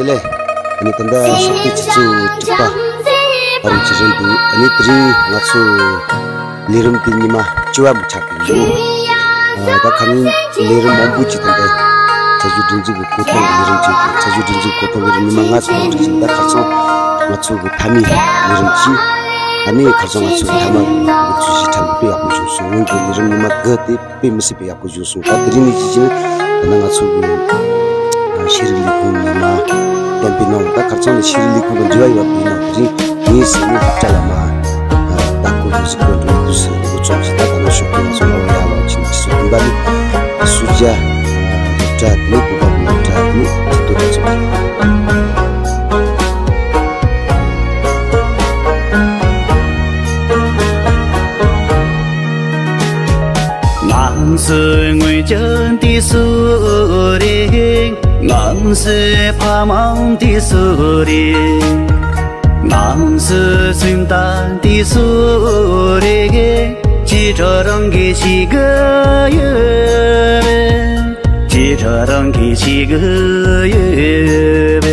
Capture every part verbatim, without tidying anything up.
ལེ། ཨ་ནི་ད་ལྟ་ཞོགས་པའི་ཆུ་ཚོད་དྲུག་པ་བར་ཅིག་རིང་དུ། ཨ་ནི་དེ་རིང་ང་ཚོ་ལས་རིམ་དེ་ཉི་མ་བཅུ་པ་མུ་ཆགས་ཀྱི་ཡོད། ཨ་ད་ཁ་ཉིན་ལས་རིམ་མང་པོ་ཅིག་ད་ལྟ་བྱ་སྤྱོད་སྒྲིག་འཛུགས་ཀྱི་གོ་སྟངས་ཀྱི་ལས་རིམ་ཅིག་བྱ་སྤྱོད་སྒྲིག་འཛུགས་གོ་སྟངས་ལས་རིམ་ཉི་མ་ལྔ་ཙམ་འགྲིག་ཅིང་། ད་ཁ་སང་ང་ཚོ་གི་མཐའ་མའི་ལས་རིམ་ཅིག་ཨ་ནི་ཁ་སང་ང་ཚོ་གི་མཐའ་མ་གི་ཚོས་གཞི་ཁྲ་འདི་དཔེ་ཡག་པོ་བྱུང་སོང་། སྔོན་གྱི་ལས་རིམ་ཉི་མ་དགུ་དེ་དཔེ་མི་སྲིད་པའི་ཡག་པོ་བྱུང་སོང་། ད་དེ་རིང་ནས་གཅིག་བྱས་ན་ད་ནང་ང་ཚོ་གི་ཤེས་རིག་ལས་ཁུངས་ཉི་མ་གཏན་འབེབས་གནང་བ། ད་ཁ་སང་ནས་ཤེས་རིག་ལས་ཁུངས་དང་འབྲེལ་བ་ཡོད་པ་ཡིན་ན། དེ་རིང་ངས་ཟེར་ནས་སློབ་གྲྭ་ལ་མ་ལྟ་སྐོར་དུ་གཟིགས་སྐོར་འགྲོ་དུས་སུ་འགོ་ཚུགས་ཀྱི། ད་ད་ནང་ཤོག་གི་ང་ཚོ་ལོ་ཡག་ལོ་ཆེན་གྱི་སུ་དུམ་པ་ནི་སུ་ཇཱ་སློབ་གྲྭ་ནི་བོད་པ་སློབ་གྲྭ་ནི་ཁྱི་ཏོ་གྲྭ་ཚོགས། ང་ཚོའི་སྔོན་བྱོན་དེ་སུ་རེད། ང་ཚོའི་ཕ་མ་དེ་སུ་རེད། ང་ཚོའི་སེམས་ཐག་དེ་སུ་རེད། ཅི་ཁྲ་རང་གི་ཞིག་གི་ཡོད། ཅི་ཁྲ་རང་གི་ཞིག་གི་ཡོད།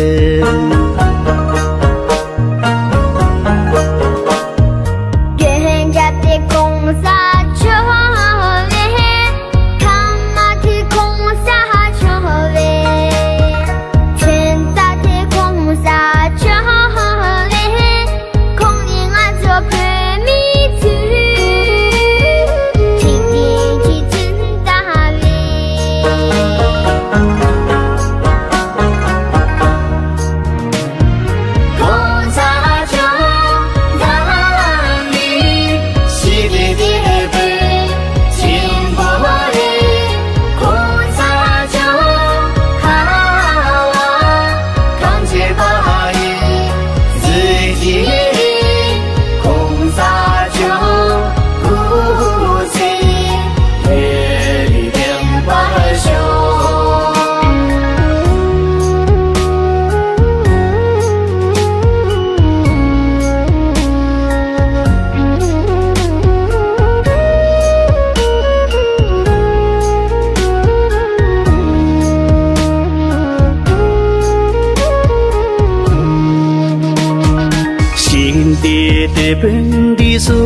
ཤིང་རྟའི་དེད་དཔོན་འདི་སུ་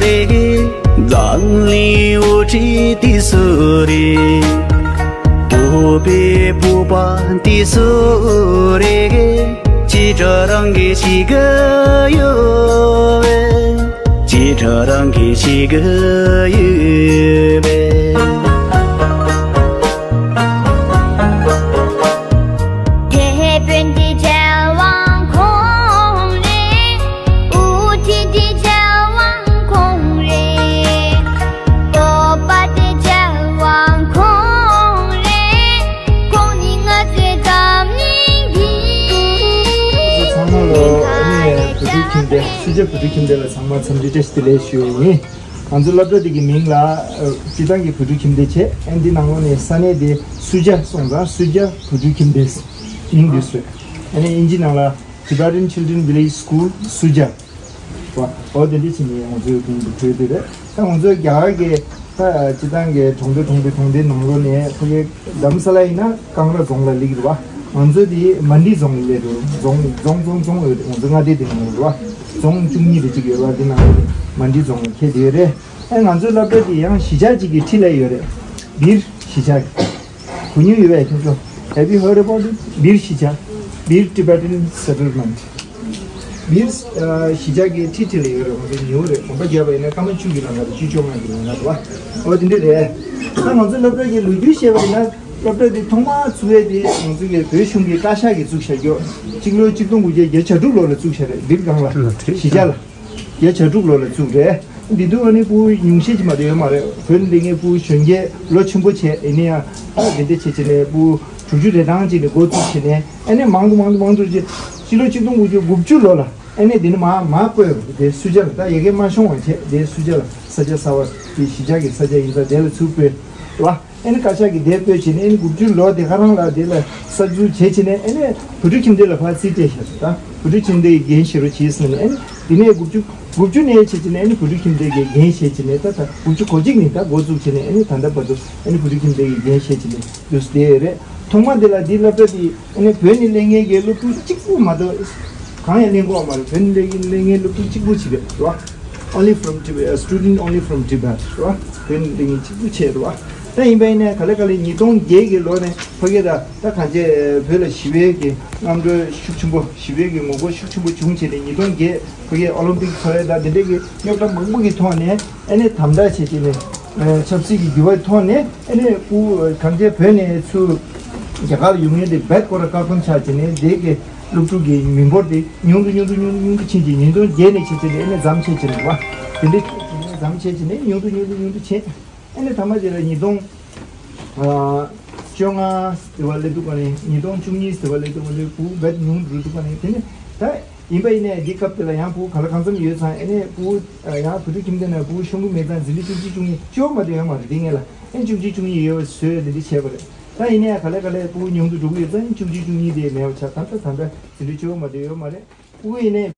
རེད། འཛམ་གླིང་དབུ་ཁྲིད་འདི་སུ་རེད། བོད་པའི་བུ་པ་འདི་སུ་རེད། ཅི་ཁྲ་རང་གི་ཞིག་གི་ཡོད་པས། ཅི་ཁྲ་རང་གི་ཞིག་གི་ཡོད་པས། དེད་དཔོན་འདི་རྒྱལ་དབང་ཁོང་རེད། དབུ་ཁྲིད་འདི་རྒྱལ་དབང་ཁོང་རེད། སྟོབས་པ་འདི་རྒྱལ་དབང་ཁོང་རེད། ཁོང་ནི་ང་ཚོའི་འཛམ་གླིང་ཡིན། ཚང་མ་ལོ། ཨ་ནི་བོད་ཕྲུག་ཁྱིམ་སྡེ། སུ་ཇཱ་བོད་ཕྲུག་ཁྱིམ་སྡེ་ལ་ཚང་མ་འཚམས་འདྲི་བཀྲ་ཤིས་བདེ་ལེགས་ཞུ་ཡ་ཡིན། ང་ཚོ་སློབ་གྲྭ་འདི་གི་མིང་ལ་ཨ་སྤྱིར་བཏང་གི་བོད་ཕྲུག་ཁྱིམ་སྡེ་བྱས། ཨ་འདི་ནང་ལོགས་ནས་ས་གནས་དེ་སུ་ཇཱ་སོང་ཙང་སུ་ཇཱ་བོད་ཕྲུག་ཁྱིམ་སྡེ་མིང་འདི་བཟོས། ཨ་ནི་དབྱིན་ཇི་ནང་ལ་Tibetan Children Village School Suja། འོ་དེ་འདྲ་བྱས་ནས་ང་ཚོའི་གོང་དུ་བྲོས་དེ་རེད། ད་ང་ཚོའི་རྒྱ་གར་གྱི་ད་སྤྱིར་བཏང་གི་གྲོང་སྡེ་གྲོང་སྡེ་གྲོང་སྡེ་ནང་ལོགས་ནས། ཕ་གི་རྡ་རམ་ས་ལ་ཡིན་ན་ཀང་ར་རྫོང་ལ་སླེབས་ཀྱི་རེད་པ། ང་ཚོ་དེ་མན་ཌི་རྫོང་ལ་སླེབས་འགྲོ། རྫོང་རྫོང་རྫོང་རྫོང་ཡོད་རེད། ང་ཚོ་མངའ་སྡེ་དེ་ནང་ལ་རེད་པ། རྫོང་བཅུ་གཉིས་རེ་གཅིག་ཡོད་རེད་པ། དེ་ནང་ལ་མན་ཌི་རྫོང་ལ་ཁེལ་བསྡད་ཡོད་རེད། ཨ་ང་ཚོའི་སློབ་གྲྭ་དེ་ཡང་གཞིས་ཆགས་གཅིག་གི་འཁྲིས་ལ་ཡོད་རེད། བིར་གཞིས་ཆགས། གོ་མྱོང་ཡོད་པས་ཁྱོད་ཚོ། Have you heard about it? བིར་གཞིས་ཆགས། བིར་Tibetan Settlement། བིར་ཨ་གཞིས་ཆགས་ཀྱི་འཁྲིས་འཁྲིས་ལ་ཡོད་རེད། ང་ཚོ་ཉེ་བོ་རེད། གོམ་པ་བརྒྱབ་པ་ཡིན་ན་སྐར་མ་བཅུ་གི་ལམ་ཁ་རེད། བཅུ་བཅོ་ལྔ་གི་ལམ་ཁ་རེད་པ། འོ་དེ་འདྲ་རེད། ད་ང་ཚོ་སློབ་གྲྭ་གི་ལོ་རྒྱུས་བཤད་པ་ཡིན་ན། སློབ་གྲྭ་འདི་ཐོག་མར་བཙུགས་ཡས་དེ་ང་ཚོ་གི་བོད་གཞུང་གི་བཀའ་ཤག་གིས་བཙུགས་བཞག་རྒྱུ། སྤྱི་ལོ་གཅིག་སྟོང་དགུ་བརྒྱ་བརྒྱད་ཅུ་གྱ་དྲུག་ལོ་ལ་བཙུགས་བཞག་རེད། བིར་སྒང་ལ། གཞིས་ཆགས་ལ། བརྒྱད་ཅུ་གྱ་དྲུག་ལོ་ལ་བཙུགས་རེད། འདི་དུས་ཨ་ནི་ཕྲུ་གུ་ཉུང་ཤས་ཅིག་མ་གཏོགས་ཡོད་མ་རེད། བོད་འདི་ངའི་ཕྲུ་གུ་གཞོན་སྐྱེས་ལོ་ཆེན་པོ་བྱས། ཨ་ནི་ཡང་ཨ་འདི་འདྲ་བྱས་བྱས་ནས་ཕྲུ་གུ་དྲུག་ཅུ་རེ་གྲངས་ཅིག་ནས་འགོ་བཙུགས་བྱས་ནས། ཨ་ནི་མང་དུ་མང་དུ་མང་དུ་བྱས། སྤྱི་ལོ་གཅིག་སྟོང་དགུ་བརྒྱ་དགུ་བཅུ་ལོ་ལ་ཨ་ནི་འདི་ནས་མར་མར་སྤོས། དེ་སུ་ཇཱ་ལ། ད་ཡ་གི་མ་ཤོང་བ་བྱས། དེ་སུ་ཇཱ་ལ་ས་ཆ་གསར་པ་དེ་གཞིས་ཆགས་ཀྱི་ས་ཆ་ཡིན་ཙང་དེ་ལ་ཚུར་སྤོས་བ། ཨ་ནི་བཀའ་ཤག་གིས་དེ་སྤོས་བྱས་ནས། ཨ་ནི་དགུ་བཅུ་ལོ་དེ་ག་རང་ལ་དེ་ལ་གསར་འཛུགས་བྱས་བྱས་ནས། ཨ་ནི་བོད་ཕྲུག་ཁྱིམ་སྡེ་ལ་ཕར་རྩིས་སྤྲད་བཞག་ད། བོད་ཕྲུག་ཁྱིམ་སྡེ་ཡི་འགན་བཞེས་རོགས་གྱིས་ཟེར་ནས། ཨ་ནི་དེ་ནས་དགུ་བཅུ་དགུ་བཅུ་ནས་བྱས་བྱས་ནས། ཨ་ནི་བོད་ཕྲུག་ཁྱིམ་སྡེ་གི་འགན་བཞེས་བྱས་ནས། ད་ད་དགུ་བཅུ་གོ་གཅིག་ནས་ད་འགོ་བཙུགས་བྱས་ནས། ཨ་ནི་ད་ལྟ་བར་དུ་ཨ་ནི་བོད་ཕྲུག་ཁྱིམ་སྡེ་གི་འགན་བཞེས་བྱས་ནས་འདུག་སེ་བསྡད་ཡོད་རེད། ཐོག་མ་དེ་ལ་འདི་སློབ་གྲྭ་དེ་ཨ་ནི་བོད་ནས་སླེབས་མཁན་གྱི་སློབ་ཕྲུག་གཅིག་པུ་མ་གཏོགས་གང་ཡང་ལེན་གྱི་ཡོད་མ་རེད། བོད་ནས་སླེབས་མཁན་སླེབས་མཁན་སློབ་ཕྲུག་གཅིག་པུ་ཅིག་རེད་བ། Only from Tibet, a student only from Tibet རེད་བ། བོད་ནས་སླེབས་མཁན་གཅིག་པུ་བྱས་རེད་བ། ད་ཡིན་པ་ཡིན་ནའི་ག་ལེ་ག་ལེ་ཉིས་སྟོང་བརྒྱད་ཀྱི་ལོ་ནས་ཕ་གི་ད་ད་གང་བྱས་བོད་ལ་ཞི་བའི་གི་རྔམ་སྒྲོལ་ཤུགས་ཆེན་པོ། ཞི་བའི་གི་ངོ་རྒོལ་ཤུགས་ཆེན་པོ་བྱུང་བྱས་ནས་ཉིས་སྟོང་བརྒྱད་ཕ་གི་ཨོ་ལིམ་པིག་ཚོགས་ཡས་ད་འདི་འདྲའི་གི་རྙོག་དྲ་མང་པོ་གི་ཐོག་ནས་ཨ་ནི་དམ་དྲག་བྱས་བྱས་ནས་ཆབ་སྲིད་ཀྱི་འགྱུར་བའི་ཐོག་ནས་ཨ་ནི་ཕྲུ་གུ་གང་བྱས་བོད་ནས་ཚུར་རྒྱ་གར་ལ་ཡོང་མཁན་དེ་རྦད་སྐོར་ར་བཀག་སྡོམ་ཆགས་བྱས་ནས་དེ་གི་སློབ་ཕྲུག་གི་མི་འབོར་དེ་ཉུང་དུ་ཉུང་དུ་ཉུང་དུ་ཉུང་དུ་ཕྱིན་བྱས་ཉིས་སྟོང་བརྒྱད་ནས་བྱས་བྱས་ནས་ཨ་ནི་ཟམ་ཆད་བྱས་ནས་རེད་བ། དེ་འདྲའི་ཟམ་ཆད་བྱས་ནས་ཉུང་དུ་ཉུང་དུ་ཉུང་དུ་ཕྱིན། ཨ་ནི་ཐ་མ་དེ་ལ་ཉིས་སྟོང་ཨ་བཅོ་ལྔ་ཟེར་བ་སླེབས་འདུག་ག་ནས་ཉིས་སྟོང་བཅུ་གཉིས་ཟེར་བ་སླེབས་འདུག་ག་ནས་ཕྲུ་གུ་རྦད་ཉུང་དུ་འགྲོ་འདུག་ག་ནས། དེ་ནས་ད་ཡིན་པ་ཡིན་ནའི་འདི་སྐབས་དེ་ལ་ཡང་ཕྲུ་གུ་ག་ལ་གང་འཚམ་ཡོད་ཙང་ཨ་ནི་ཕྲུ་གུ་ཡང་བོད་ཕྲུག་ཁྱིམ་སྡེ་ནང་ཕྲུ་གུ་ཤོང་གི་མེད་ཙང་འཛིན་གྲྭ་བཅུ་གཅིག་བཅུ་གཉིས་བཅོ་ལྔ་དེ་ཡོད་མ་རེད། དེ་སྔོན་ལ་ཨ་ནི་བཅུ་གཅིག་བཅུ་གཉིས་ཡོད་པ་བཟོས་འདི་འདྲ་བྱས་པ་རེད། ད་ཡིན་ནའི་ག་ལེ་ག་ལེ་ཕྲུ་གུ་ཉུང་དུ་འགྲོ་གི་ཡོད་ཙང་བཅུ་གཅིག་བཅུ་གཉིས་དེ་མེད་པ་ཆགས། ད་ལྟ་ད་ལྟ་འཛིན་གྲྭ་བཅོ་ལྔ་དེ་ཡོད་མ་རེད། ཕྲུ་གུ་ཡིན་ནའི།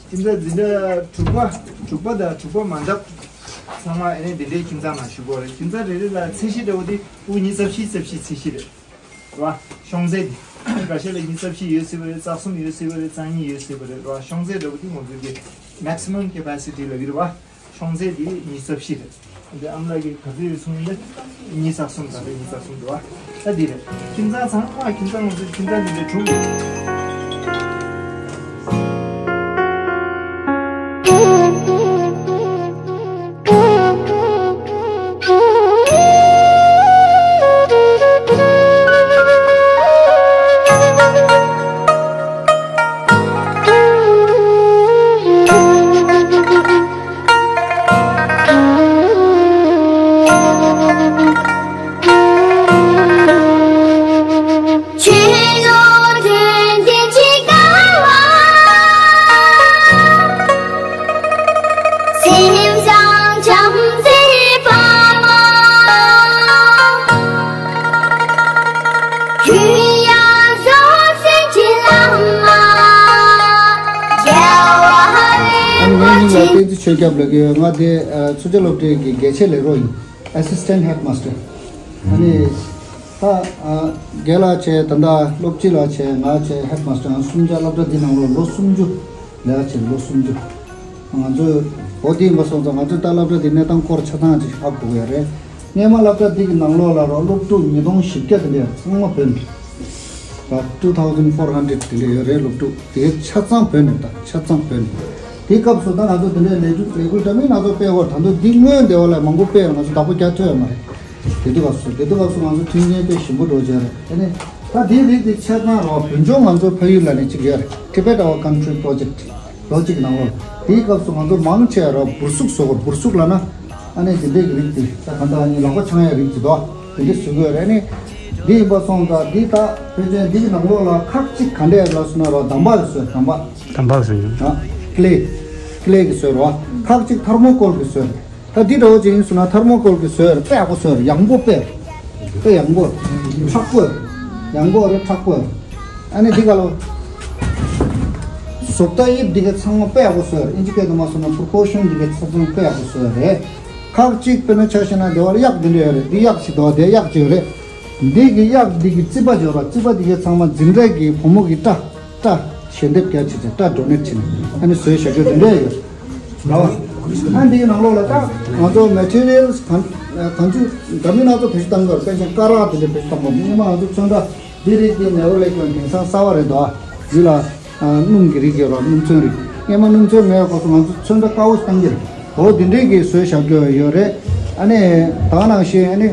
ཁྱིམ་ཚང་འཛིན་གྲྭ་དྲུག་པ། དྲུག་པ་དང་དྲུག་པ་མ་འདབ་ཚང་མ་ཨ་ནི་འདི་འདྲའི་ཁྱིམ་ཚང་ནང་བཞུགས་ཀྱི་ཡོད་རེད། ཁྱིམ་ཚང་རེ་རེ་ལ་ཚད་གཞི་འདྲ་བོ་དེ་ཕྲུ་གུ་ཉི་ཤུ་རྩ་བཞི་རྩ་བཞི་ཚད་གཞི་རེད། རེད་བ། ཤོང་ཚད་དེ་འགའ་ཤས་ལ་ཉི་ཤུ་རྩ་བཞི་ཡོད་སྲིད་པ་རེད། རྩ་གསུམ་ཡོད་སྲིད་པ་རེད། རྩ་གཉིས་ཡོད་སྲིད་པ་རེད། རེད་བ། ཤོང་ཚད་འདྲ་བོ་དེ་ང་ཚོའི་གི་maximum capacity ལབ་ཀྱི་རེད་བ། ཤོང་ཚད་དེ་ཉི་ཤུ་རྩ་བཞི་རེད། འདི་ཨ་མ་ལགས་ཀྱིས་ག་ཚོད་ཡོད་གསུངས་ཡིན་ན། ཉི་ཤུ་རྩ་གསུམ། ད་ལྟ་ཉི་ཤུ་རྩ་གསུམ་འདུག་བ། ད་འདི་རེད། ཁྱིམ་ཚང་ཚང་མ་ཁྱིམ་ཚང་ང་ཚོའི་ཁྱིམ་ཚང་འདི་འདྲ་གྲུབ། ཨ་ནི་ངའི་མིང་ལ་བསྟན་འཛིན་ཆོས་སྐྱབས་ལབ་ཀྱི་ཡོད། ང་དེ་ཨ་མཚོ་བྱ་སློབ་གྲྭའི་གི་དགེ་ཆེ་ལས་རོགས་ཡིན། Assistant Headmaster། ཨ་ནི་ད་ཨ་རྒན་ལགས་བྱས། ད་ལྟ་སློབ་སྤྱི་ལགས་བྱས། ང་བྱས། Headmaster། ང་གསུམ་ཆ་སློབ་གྲྭ་འདི་ནང་ལོགས་ལོ་སུམ་ཅུ་ལས་ཀ་བྱས། ལོ་སུམ་ཅུ། ང་ཚོས་འོ་དེ་ཡིན་པ་སོང་ཙང་ང་ཚོས་ད་སློབ་གྲྭ་འདི་གནས་སྟངས་སྐོར་ཆ་ཚང་ཅིག་ཧ་གོ་གི་ཡོད་རེད། སྔས་མ་སློབ་གྲྭ་འདི་གི་ནང་ལོགས་ལ་རོགས་སློབ་ཕྲུག་ཉིས་སྟོང་བཞི་བརྒྱ་དེ་འདྲ་ཚང་མ་བོད་ནས། ད་two thousand four hundred དེ་འདྲ་ཡོད་རེད། སློབ་ཕྲུག་དེ་ཆ་ཚང་བོད་ནས། ད་ཆ་ཚང་བོད་ནས། དེའི་སྐབས་སུ་ད་ང་ཚོ་དེ་འདྲའི་ལས་འགུལ་ལས་འགུལ་འདྲ་མིན་ང་ཚོ་སྤེལ་བར། ད་དུང་འདི་སྔོན་དེ་བ་ལས་མང་པོ་སྤེལ་བར་ང་ཚོ་བདག་པོ་རྒྱག་ཐུབ་ཡོད་མ་རེད། དེ་དུས་སྐབས་སུ། དེ་དུས་སྐབས་སུ་ང་ཚོ་མཐུན་རྐྱེན་དཔེ་ཞིམ་པོ་འགྲོ་བྱས་རེད། དེ་ནས་ད་དེའི་རིགས་དེ་ཆ་ཚང་རོགས་བོད་ལྗོངས་ང་ཚོ་ཕ་ཡུལ་ལ་ནས་གཅིག་ཡོད་རེད། Tibet Our Country Project ལོ་གཅིག་གི་ནང་ལོགས། དེའི་སྐབས་སུ་ང་ཚོ་མང་ཆེ་རོགས་འབུར་གཟུགས་བཟོ་དགོས། འབུར་གཟུགས་ལབ་ན་ཨ་ནི་དེ་འདྲའི་གི་རིགས་དེ། ད་གང་ལྟར་ཨ་ནི་ལག་པ་འཆང་ཡ་རིགས་དེ་དོ། དེ་འདྲ་བཟོ་དགོས་རེད། ཨ་ནི་འདི་ཡིན་པ་སོང་ཙང་འདི་ད་ཕལ་ཆེར་འདི་གི་ནང་ལོགས་ལ་ཁག་གཅིག་ག་འདྲས་ལབ་སོང་ན་རོགས་འདམ་བག་གི་བཟོས། འདམ་བག་འདམ་བག་བཟོས་ཡོད། ཨ་ཀི་ལེ། ཀི་ལེ་གི་བཟོས་རོགས། ཁག་གཅིག་ཐར་མོ་ཀོལ་གི་བཟོས་རེད། ད་འདི་འདྲ་བོ་ཅིག་ཡིན་སོང་ན་ཐར་མོ་ཀོལ་གི་བཟོས་རེད། དཔེ་ཡག་པོ་བཟོས་རེད། ཡང་པོ་དཔེ་རེད། དཔེ་ཡང་པོ་རེད། མཁྲེགས་པོ་རེད། ཡང་པོ་རེད། མཁྲེགས་པོ་རེད། ཨ་ནི་འདི་ག་ལོ། བཟོ་ལྟ་དབྱིབས་འདི་ག་ཚང་མ་དཔེ་ཡག་པོ་བཟོས་རེད། ཨིན་ཇི་སྐད་དུ་མ་སོང་ན་པོར་པོར་ཤན་འདི་ག་ཚང་མ་དཔེ་ཡག་པོ་བཟོས་རེད། ཁག་གཅིག་དཔེར་ན་ཆ་བཞག་ན་དེ་བ་ལ་གཡག་འདི་འདྲ་ཡོད་རེད། འདི་གཡག་ཅིག་འདུག་དེ་གཡག་ཅིག་ཡོད་རེད། འདི་གི་གཡག་འདི་གི་རྩིད་པ་ཅིག་ཡོད་རེད། རྩིད་པ་འདི་ག་ཚང་མ་འཛིན་གྲྭ་གི་བུ་མོ་གི་སྐྲ། སྐྲ་ཞལ་འདེབས་རྒྱག་བྱས་ཏེ། སྐྲ་ཌོ་ནེཊ་བྱས་ནས་ཨ་ནི་བཟོས་བཞག་རྒྱུ་དེ་འདྲ་ཡོད་རེད་བ། ཨ་འདིའི་ནང་ལོགས་ལ་ད་ང་ཚོ་མེ་ཊི་རི་ཡལ་གང་གང་ཅི་འདྲ་མིན་སྣ་ཚོགས་བེད་སྤྱོད་གཏང་གི་ཡོད་རེད། དཔེ་ཆ་ཀ་རག་དེ་འདྲ་བེད་སྤྱོད་གཏང་གི་ཡོད་རེད། སྔོན་མ་ང་ཚོ་ཚོན་ཁྲ་འདི་རིགས་དེ་ནེ་རོ་ལེག་གི་དེང་སང་གསར་བ་རེད་དོ། འདི་ལ་ཨ་སྣུམ་གྱི་རིགས་ཡོད་རེད་བ། སྣུམ་ཚོན་རིགས། སྔོན་མ་སྣུམ་ཚོན་མེད་པའི་སྐབས་སུ་ང་ཚོ་ཚོན་ཁྲ་དཀར་པོ་ཞིག་གཏང་གི་རེད། འོ་དེ་འདྲས་ཀྱི་བཟོས་བཞག་རྒྱུ་ཡོད་རེད། ཨ་ནི་ད་ག་ནང་བཞིན་ཨ་ནི།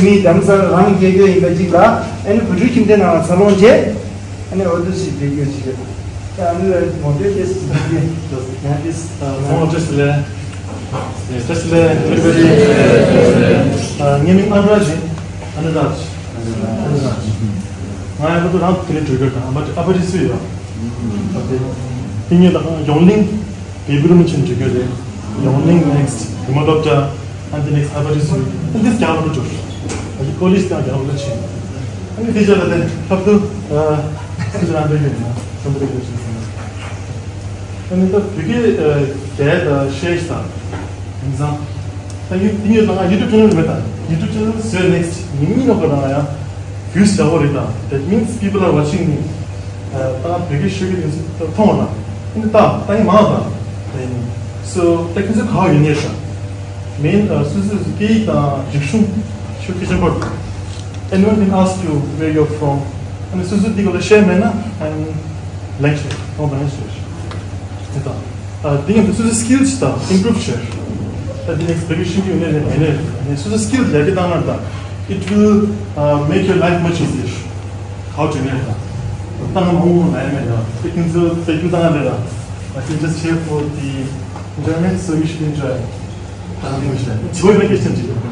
མི་དམ་ས་རང་སྐད་སྐྱོ་ཡིན་པ་གཅིག་ལ། ཨ་ནི་བུ་ཕྲུག་ཁྱིམ་སྡེ་ནང་ལ་འཚར་ལོངས་བྱས། ཨ་ནི་འོ་དུ་ཞིག་བེད་སྐྱོད་བྱེད་ཀྱི། ཨ་ནི་ལ་མོ་ཏེ་ཏེ་སི་ཏེ་ཡང་ཏེ་སི་ཚང་མ་བཀྲ་ཤིས་བདེ་ལེགས། བཀྲ་ཤིས་བདེ་ལེགས། ཨ་ངའི་མིང་ཨ་ནུ་རཱཇ་ཡིན། ཨ་ནུ་རཱཇ། ཨ་ནུ་རཱཇ། ང་ཡང་ཁོ་ཚོ་རང་དེ་ནས་གྲོས་སྐྱོར་དང་ཨ་ཕ་ཨ་ཕ་རི་སུ་ཡོད། ཨ་ཕ་དེ་ངེད་ལ་ཡོང་ལིང་བེ་བི་རུ་མི་ཆེན་གྲོས་སྐྱོར་རེད། ཡོང་ལིང་ནེག་སི་ཊི་ཧི་མོ་ཌོག་ཊར། ཨན་ཏི་ནེག་སི་ཨ་ཕ་རི་སུ་ཨན་ཏི་སི་ཀྱང་ལ་འགྲོ། ཨ་ཡི་ཀོ་ལེཇ་ཀྱང་ཀྱང་ལ་ཕྱིན། ཨ་ནི་དེ་རྗེས་ལ་དེ་ཁབ་ཏུ་ཨ་ཁུ་ཚོ་རང་འདྲ་ཡོད་ན་སམ་པ་རི་ཀོ་ལེཇ་ཕྱིན་སོང་། ཨ་ནི་ད་བོད་སྐད་རྒྱལ་དང་ཤེས་དང་དེང་སང་ད་ཡུ་དེ་ཉིད་ལ་ང་ཡུ་ཊུབ་ཆེ་ནལ་མེད་དང་ཡུ་ཊུབ་ཆེ་ནལ་བཟོས་ནེག་སི་ཊི་ཉིན་གཉིས་ནང་ག་རང་ཡང་བིའུ་སི་བྱ་བོ་རེད་དང་that means people are watching me། ད་བོད་སྐད་ཤོད་ཀྱི་ཡིན་ཚུལ་མཐོང་བ་དང་། ཨ་ནི་ད་ད་ཡིན་མང་དང་། སོ་ད་ཁྱོད་ཚོ་ག་བ་ཡོད་ནས་ཤག་མིན་སོ་སོའི་སྐད་ཡིག་དང་རིག་གཞུང་ཤུགས་ཆེན་པོ། Anyone can ask you where you're from. ཨ་ནི་སོ་སོའི་འདི་ག་ལ་བཤད་མེད་ན་ཨ་ནི་ལེགས་ཤོས་གཏོང་དང་ཤོས་ཤོས་དེ་དང་། དེ་ཡང་སོ་སོའི་སི་ཀིལ་དང་ཨིམ་པུ་རུབ་བྱས། ད་དེ་ནེག་སི་བེ་ཀེ་ཤིན་གྱི་ཡོད་ནས་རེད་མེད་ནས་རེད། སོ་སོའི་སི་ཀིལ་ཡར་རྒྱས་བཏང་ན་དང་it will make your life much easier. ག་བ་བྱས་ནས་དང་བཏང་ན་མང་པོ་ན་ཡ་མེད་ཡ། དེ་ཀུན་ཚོ་དཔེ་ཁྱུ་བཏང་ན་རེད་ལ། I think just here for the enjoyment, so you should enjoy. ད་དེ་མི་ཤེས་ཇོ་ཡི་བེ་ཀེ་ཤན་ཅིག་ཡོད།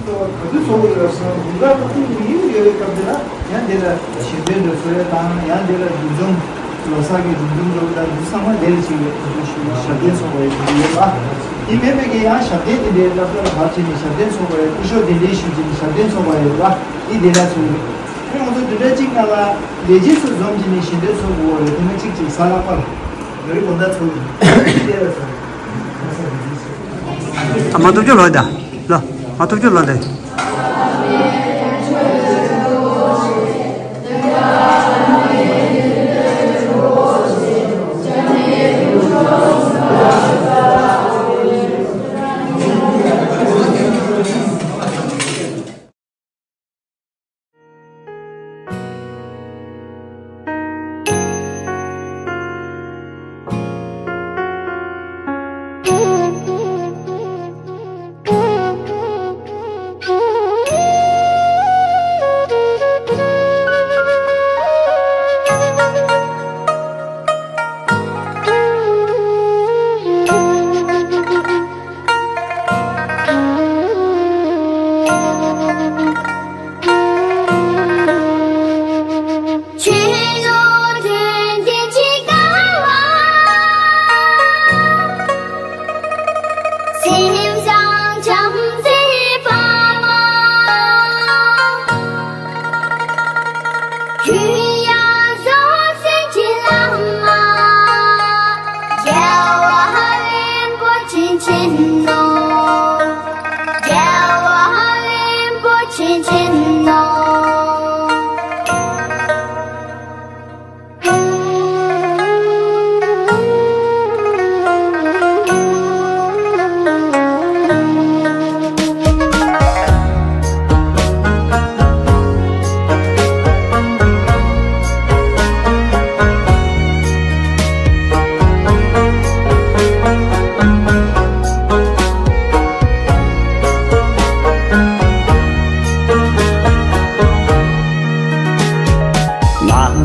ག་དུས་ཚོགས་ཀྱི་རབ་སང་འཛིན་གྲྭ་ཁག་ཏུ་ཡིན་ཡོད་པའི་སྐབས་དེ་ལ་ཡང་དེ་ལ་ཞལ་འདོན་འདོན་སོ་ཡ་དང་ཡང་དེ་ལ་འདུ་འཛོམས་ལོ་གསར་གྱི་འདུ་འཛོམས་འགྲོ་གི་དང་འདི་ཚང་མ་དེ་ལ་ཅིག་ཡོད། ཞབས་བརྟན་ཚོགས་པ་ཡོད་ཡོད་ལ། དེ་མེད་པའི་གི་ཡང་ཞབས་བརྟན་དེ་འདྲའི་སློབ་གྲྭ་ལ་བབས་བྱས་ནས་ཞབས་བརྟན་ཚོགས་པ་ཡོད། སྐུ་ཞབས་གདན་འདྲེན་ཞུས་བྱས་ནས་ཞབས་བརྟན་ཚོགས་པ་ཡོད་ལ། འདི་དེ་ལ་ཚོགས་ཡོད། ཨ་ང་ཚོ་བདུན་ཕྲག་གཅིག་ནང་ལ་ལས་བྱེད་ཚོ་འཛོམས་བྱས་ནས་ཞལ་འདོན་ཚོགས་དགོས་རེད། དེ་མ་གཅིག་ཅིག་ས་ལ་པར་ཡོ་རི་དགོང་དག་ཚོགས་ཡོད། དེ་ལ་ཚོགས་ཡོད། ཨ་མ་ཐུབ་རྒྱུ་ལོ་ད། ལོ། མ་ཐུབ་རྒྱུ་ལོ་ད།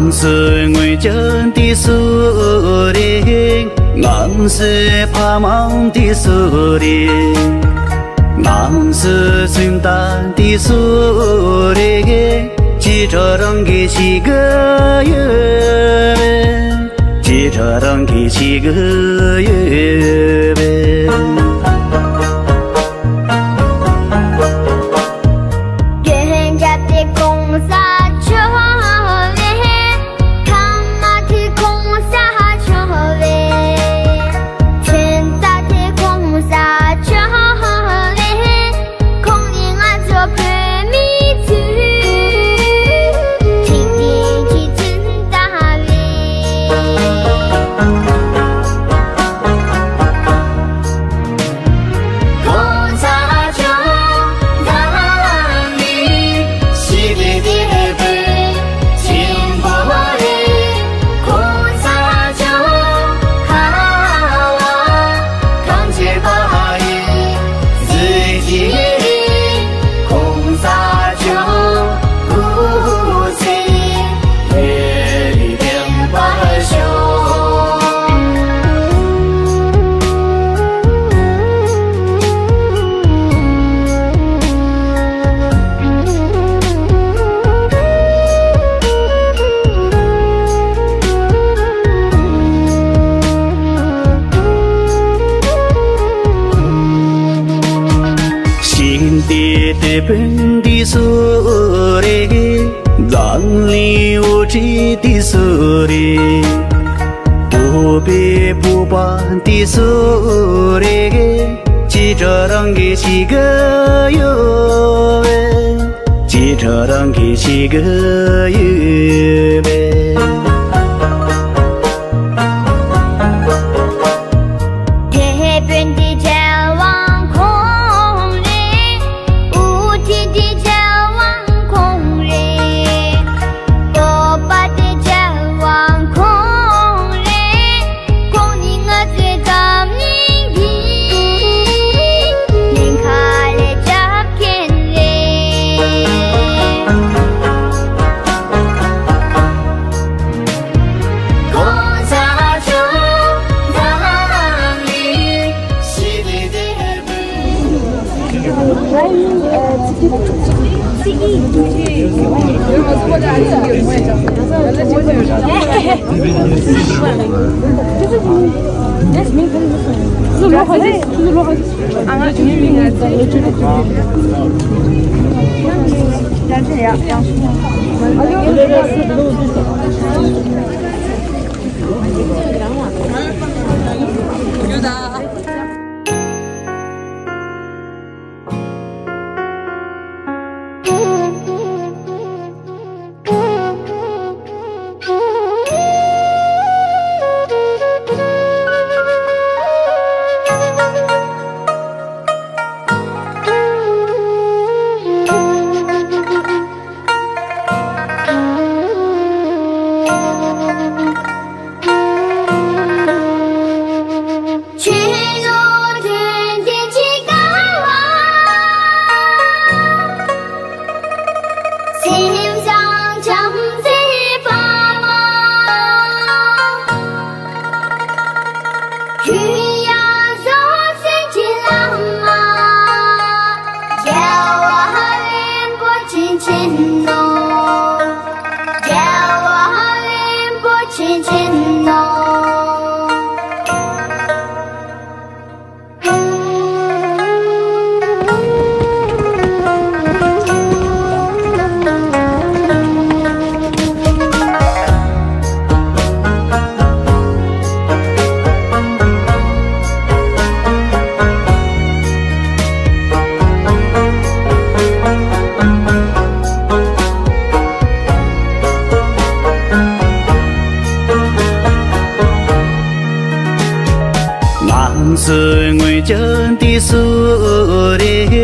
ང་ཚོའི་ངོས་ཀྱང་དེ་སུ་རེད། ང་ཚོའི་ཕ་མ་དེ་སུ་རེད། ང་ཚོའི་སེམས་དང་དེ་སུ་རེད། ཅི་ཁྲ་རང་གི་ཞིག་གི་ཡོད། ཅི་ཁྲ་རང་གི་ཞིག་གི་ཡོད། དཔོན་འདི་སུ་རེད། འཛམ་གླིང་དབུ་ཁྲིད་འདི་སུ་རེད། བོད་པའི་བོད་པ་འདི་སུ་རེད། ཅི་འདྲ་རང་གི་ཞིག་གི་ཡོད་པས། ཅི་འདྲ་རང་གི་ཞིག་གི་ཡོད་པས། དེད་དཔོན་འདི་རྒྱལ་དབང་ཁོང་རེད། དབུ་ཁྲིད་འདི་རྒྱལ་དབང་ཁོང་རེད། སྟོབས་པ་འདི་རྒྱལ་དབང་ཁོང་རེད། ཁོང་ནི་ང་ཚོའི་འཛམ་གླིང་འདི་ཉེན་ཁ་ལས་སྐྱོབ་མཁན་རེད། ང་ཚོའི་ངོས་ཀྱི་འདི་སུ་རེད།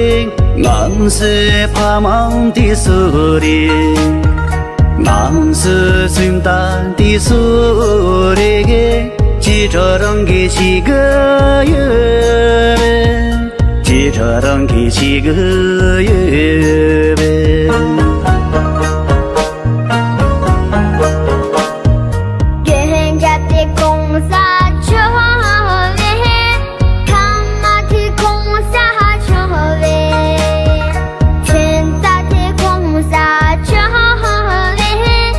ང་ཚོའི་ཕ་མ་འདི་སུ་རེད། ང་ཚོའི་སེམས་རྟ་འདི་སུ་རེད། ཅི་འདྲ་རང་གི་ཞིག་གི་ཡོད་པས། ཅི་འདྲ་རང་གི་ཞིག་གི་ཡོད་པས། རྒྱལ་ཡོངས་རྒྱལ་དེ་གོང་ས་མཆོག་ལས། ཐ་མ་དེ་གོང་ས་མཆོག་ལས། ཁྱོད་ད་དེ་གོང་ས་མཆོག་ལས།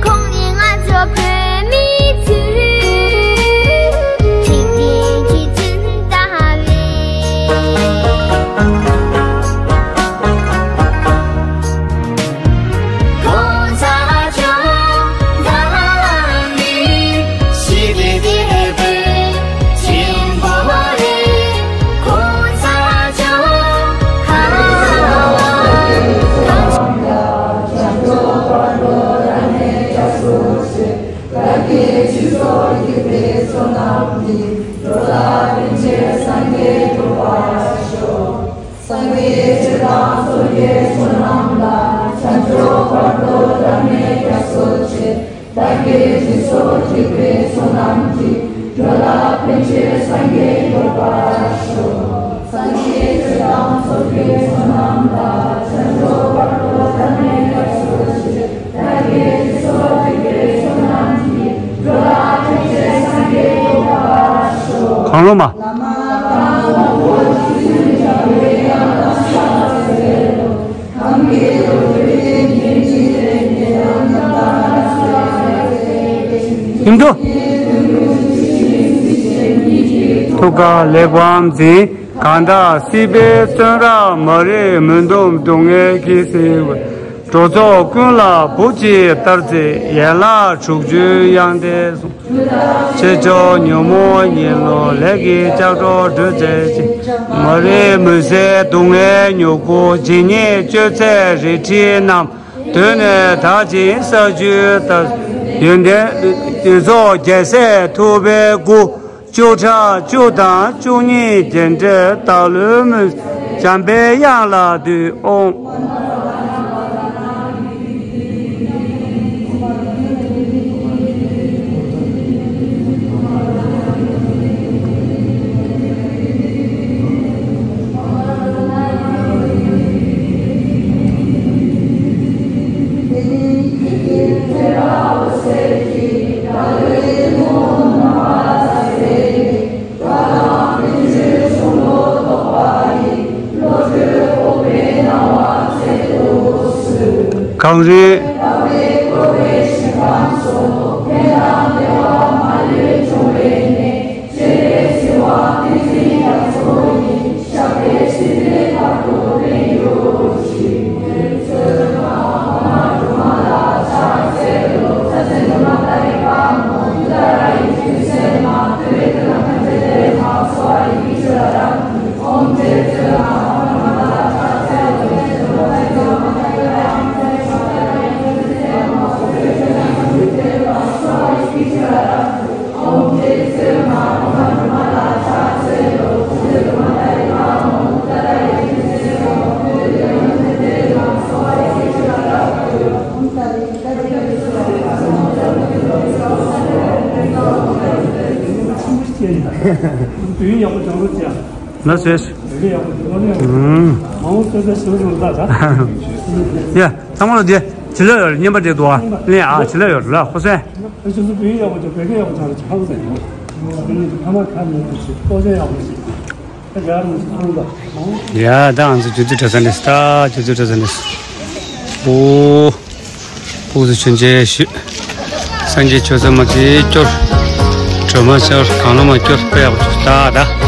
ཁོང་ནི་ང་ཚོ་བོད་མི་ཚོའི་འཇིག་རྟེན་གྱི་འཛིན་བདག་རེད། སངས་རྒྱས་ཆོས་དང་ཚོགས་ཀྱི་མཆོག་རྣམས་ལ། བྱང་ཆུབ་བར་དུ་བདག་ནི་སྐྱབས་སུ་མཆི། བདག་གིས་སྦྱིན་སོགས་བགྱིས་པའི་ཚོགས་རྣམས་ཀྱིས། འགྲོ་ལ་ཕན་ཕྱིར་སངས་རྒྱས་འགྲུབ་པར་ཤོག་སངས་རྒྱས་ཆོས་དང་ཚོགས་ཀྱི་མཆོག་རྣམས་ལ། བྱང་ཆུབ་བར་དུ་བདག་ནི་སྐྱབས་སུ་མཆི། བདག་གིས་སྦྱིན་སོགས་བགྱིས་པའི་ཚོགས་རྣམས་ཀྱིས། འགྲོ་ལ་ཕན་ཕྱིར་སངས་རྒྱས་འགྲུབ་པར་ཤོག་གང་རུང་མ། ཐུགས་ཀར་ལེགས་པར་འཛིན། གང་དག་སྲིད་པའི་བཙོན་རར་མ་རིག་མུན་འཐུམས་སྡུག་བསྔལ་གྱིས་གཟིར་བའི། འགྲོ་ཚོགས་ཀུན་ལ་བུ་གཅིག་ལྟར་བརྩེ་ཡན་ལག་དྲུག་ཅུའི་དབྱངས་ལྡན་གསུང་། ཆེ་མཆོག་ཉོན་མོངས་ཡིད་བློ་ལས་ཀྱི་ལྕགས་སྒྲོག་སྒྲོལ་མཛད་ཅིང་། མ་རིག་མུན་སེལ་སྡུག་བསྔལ་མྱུ་གུ་ཇི་སྙེད་གཅོད་མཛད་རལ་གྲི་བསྣམས། གདོད་ནས་དག་ཅིང་ས་བཅུའི་ཟླ། ཡོན་ཏན་ཡོན་ཚོགས་རྒྱལ་སྲས་ཐུབ་པའི་སྐུ། བཅུ་ཕྲག་བཅུ་དང་བཅུ་གཉིས་རྒྱན་སྤྲས་བདག་བློའི་མུན། འཇམ་པའི་དབྱངས་ལ་འདུད། ཨོཾ། གངས་རི། ལགས་སོ། ཡ། ཚང་མ་ལ་འདི་བྱིན་རླབས་ཡོད་རེད། བསྙེན་པ་འདི་འདུག་ཨ། ལེན་ཨ། བྱིན་རླབས་ཡོད་རེད། ལགས་ཁོ་སོན། ཡ། ད་ང་ཚོ་རྒྱུ་རྫས་གྲྭ་ཚང་ནས་ད། རྒྱུ་རྫས་གྲྭ་ཚང་ནས། ཨོ། ཕུགས་སུ་མཆོད་མཇལ་ཞུས། སངས་རྒྱས་ཆོས་ཚོགས་མ་ཅིག་སྐྱོར། སྒྲོལ་མ་སྐྱོར། གང་བླ་མ་སྐྱོར། དཔེ་ཡག་པོ་བྱུང་ད་ད།